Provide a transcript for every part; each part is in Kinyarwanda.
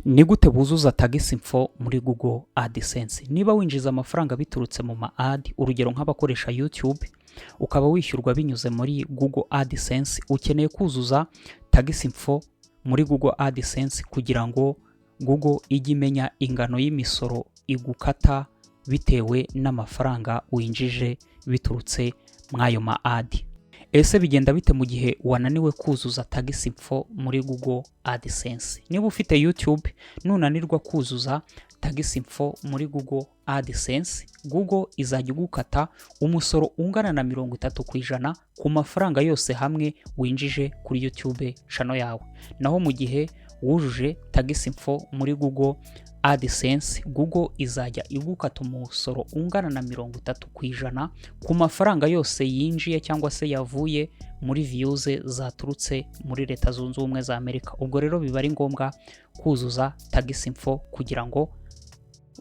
Ni gute buzuza tax info muri Google AdSense? Niba winjiza amafaranga biturutse mu ma ad, urugero nk'abakoresha YouTube, ukaba wishyurwa binyuze muri Google AdSense, ukeneye kuzuza tax info muri Google AdSense kugira ngo Google ijye imenya ingano y'imisoro igukata bitewe n'amafaranga winjije biturutse mw'ayo ma ad. Ese bigenda bite mu gihe wananiwe kuzuza tax info muri Google AdSense? Niba ufite YouTube, nunanirwa kuzuza tax info muri Google AdSense, Google izajya igukata umusoro ungana na 30% ku mafaranga yose hamwe winjije kuri YouTube channel yawe. Naho mu gihe wujuje tax info muri Google AdSense, Google izajya igukata umusoro ungana na 30% ku mafaranga yose yinjiye cyangwa se yavuye muri views zaturutse muri Leta Zunze Ubumwe za Amerika. Ubwo rero biba ari ngombwa kuzuza tax info kugira ngo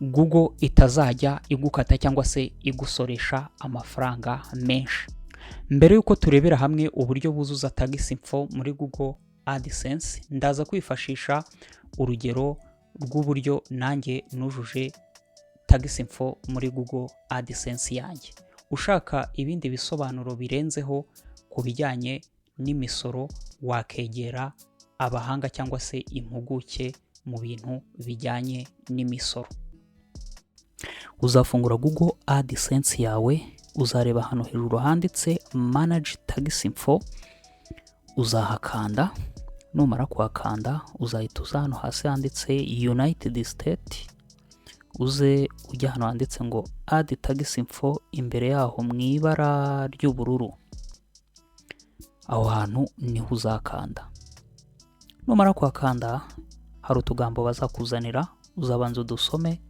Google itazajya igukata cyangwa se igusoresha amafaranga menshi. Mbere y'uko turebera hamwe uburyo buzuza tax info muri Google AdSense, ndaza kwifashisha urugero rw'uburyo nanjye nujuje tax info muri Google AdSense yanjye. Ushaka ibindi bisobanuro birenzeho ku bijyanye n'imisoro, wakegera abahanga cyangwa se impuguke mu bintu bijyanye n'imisoro. Uzafungura Google AdSense yawe, uzareba ahantu hejuru handitse "Manage tax info", uzahakanda. Numara kuhakanda, uzahita uza hano hasi handitse United State, uze ujya ahantu handitse ngo "Add tax info", imbere yaho mu ibara ry'ubururu. Aho hantu niho uzakanda. Numara kuhakanda, hari utugambo bazakuzanira, uzabanza udusome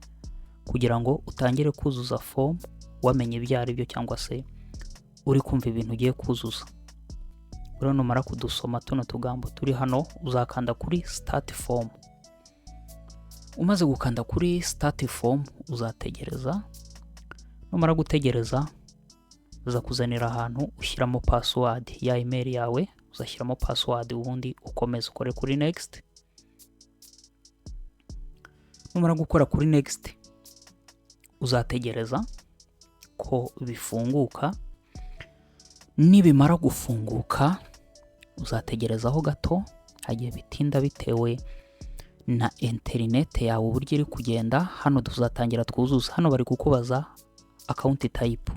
kugira ngo utangire kuzuza fomu wamenye ibyo ari byo cyangwa se uri kumva ibintu ugiye kuzuza. Rero numara kudusoma tuno tugambo turi hano, uzakanda kuri "Start form". Umaze gukanda kuri "Start form", uzategereza. Numara gutegereza, uzakuzanira ahantu ushyiramo password ya email yawe. Uzashyiramo password, ubundi ukomeza ukore kuri "Next". Numara gukora kuri "Next", uzategereza ko bifunguka. Nibimara gufunguka, uzategerezaho gato, hagiye bitinda bitewe na interinete yawe uburyo iri kugenda. Hano tuzatangira twuzuza. Hano bari kukubaza account type.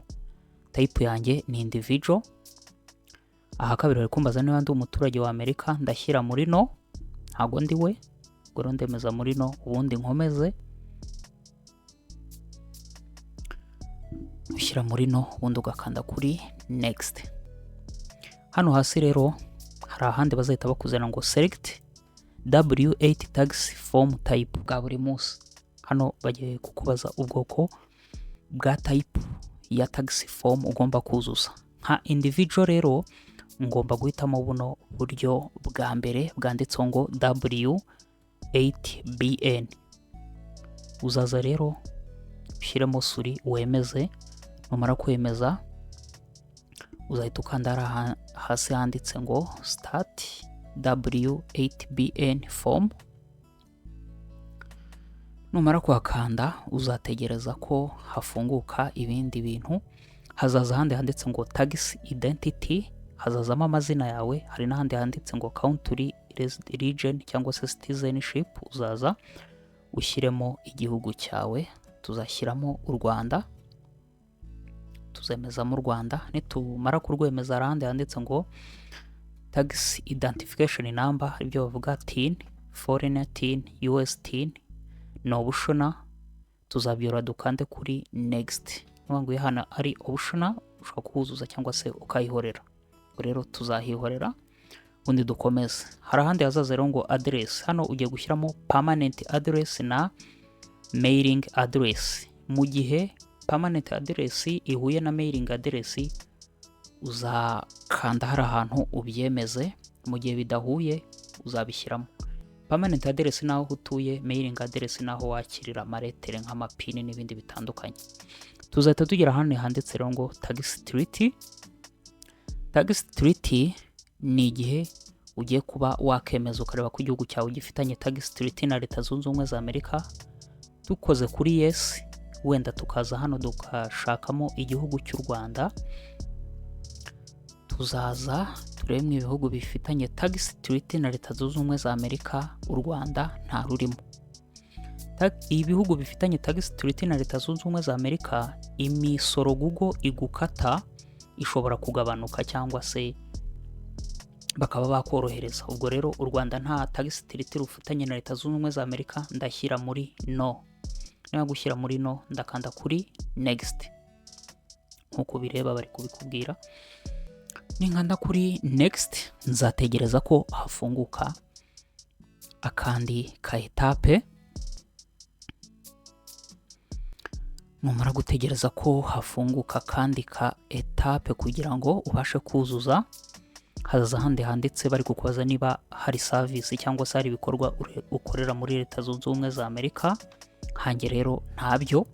Type yanjye ni individual. Aha kabiri bari kumbaza niba ndi umuturage wa Amerika, ndashyira muri no, ntabwo ndi we. Ubwo rero ndemeza muri no, ubundi nkomeze. Ushyira muri no, ubundi ugakanda kuri "Next". Hano hasi rero hari ahandi bazahita bakuzanira ngo "Select W8 tax form type" bwa buri munsi. Hano bagiye kukubaza ubwoko bwa type ya tax form ugomba kuzuza. Nka individual rero, ngomba guhitamo buno buryo bwa mbere bwanditseho ngo W8BN. Uzaza rero ushyiremo souris, wemeze. Numara kwemeza, uzahita ukanda hariya hasi handitse ngo "Start W8BN form". Numara kuhakanda, uzategereza ko hafunguka ibindi bintu. Hazaza ahandi handitse ngo "Tax identity", hazazamo amazina yawe. Hari n'ahandi handitse ngo "Country region" cyangwa se "Citizenship", uzaza ushyiremo igihugu cyawe. Tuzashyiramo u Rwanda, tuzemezamo u Rwanda. Nitumara kurwemeza, hari ahandi handitse ngo "Tax identification number", ibyo bavuga TIN, foreign TIN, US TIN, ni optional, tuzabyora dukande kuri "Next". Niyo ngo hano ari optional, ushobora kuwuzuza cyangwa se ukayihorera. Rero tuzahihorera, ubundi dukomeze. Hari ahandi hazaza rero ngo "Address". Hano ugiye gushyiramo permanent address na mailing address. Mu gihe permanent address ihuye na mailing address, uzakanda hari ahantu ubyemeze. Mu gihe bidahuye, uzabishyiramo permanent address n'aho utuye, mailing address n'aho wakirira amaletter nk'amapini n'ibindi bitandukanye. Tuzahita tugera hano handitse rero ngo "Tax treaty". Tax treaty ni igihe Ugiye kuba wakemeza ukareba ko igihugu cyawe gifitanye tax treaty na Leta Zunze Ubumwe za Amerika. Dukoze kuri yes, wenda tukaza hano tugashakamo igihugu cy'u Rwanda, tuzaza turebe mu ibihugu bifitanye tax treaty na Leta Zunze Ubumwe za Amerika, u Rwanda nta rurimo. Ibihugu bifitanye tax treaty na Leta Zunze Ubumwe za Amerika, imisoro Google igukata ishobora kugabanuka cyangwa se bakaba bakorohereza. Ubwo rero u Rwanda nta tax treaty rufitanye na Leta Zunze Ubumwe za Amerika, ndashyira muri no. Niba gushyira muri no, ndakanda kuri next nk'uko ubireba bari kubikubwira. Ninkanda kuri next, nzategereza ko hafunguka akandi ka étape. Numara gutegereza ko hafunguka akandi ka étape kugira ngo ubashe kuzuza, haza ahandi handitse bari kukubaza niba hari service cyangwa se hari ibikorwa ukorera muri Leta Zunze Ubumwe za Amerika. Hanjye rero ntabyo,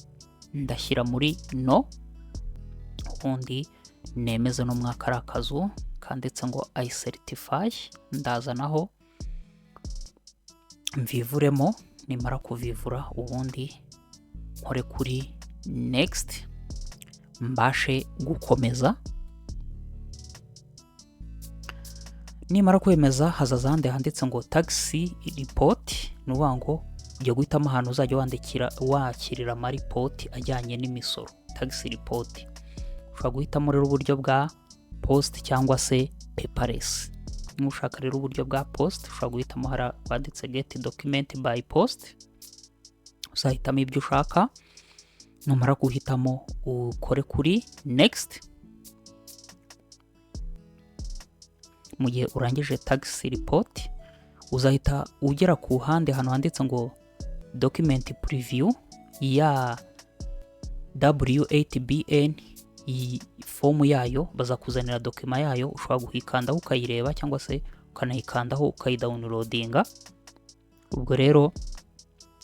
ndashyira muri no, ubundi nemeze no mwaka ari akazu kanditse ngo "I certify". Ndaza naho mvivuremo. Nimara kuvivura, ubundi nkore kuri next mbashe gukomeza. Nimara kwemeza, hazaza ahandi handitse ngo tax report. Ni ukuvuga ngo ugiye guhitamo ahantu uzajya wandikira wakirira amaripoti ajyanye n'imisoro, tax report. Ushobora guhitamo rero uburyo bwa post cyangwa se paperless. Niba ushaka rero uburyo bwa post, ushobora guhitamo hari wanditse "Get document by post". Uzahitamo ibyo ushaka. Numara guhitamo, ukore kuri next. Mu gihe urangije tax report, uzahita ugera ku handi hantu handitse ngo document preview ya W8BN. Iyi fomu yayo bazakuzanira document yayo, ushobora guhikandaho ukayireba cyangwa se ukanayikandaho ukayidownloadinga. Ubwo rero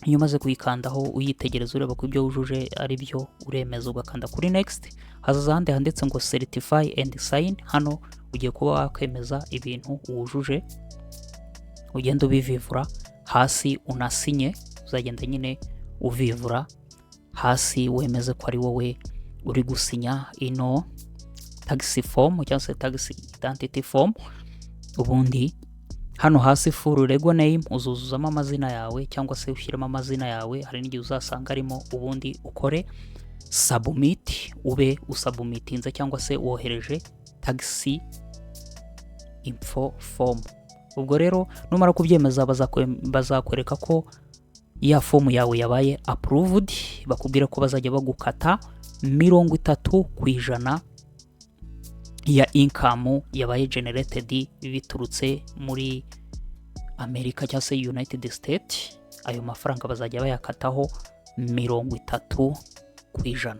iyo umaze kuyikandaho, uyitegereza, ureba ko ibyo wujuje ari byo, uremeza ugakanda kuri next. Haza ahandi handitse ngo certify and sign. Hano ugiye kuba wakwemeza ibintu wujuje, ugenda ubivivura hasi unasinye. Uzagenda nyine uvivura hasi wemeze ko ari wowe uri gusinya ino tax form cyangwa se tax identity form. Ubundi hano hasi full legal name uzuzuzamo amazina yawe cyangwa se ushyiremo amazina yawe, hari n'igihe uzasanga arimo. Ubundi ukore submit, ube usubmittinze cyangwa se wohereje tax info form. Ubwo rero numara kubyemeza, bazakwereka ko ya fomu yawe yabaye approved, bakubwira ko bazajya bagukata 30% ya income yabaye generated biturutse muri Amerika cyangwa se United State. Ayo mafaranga bazajya bayakataho 30%.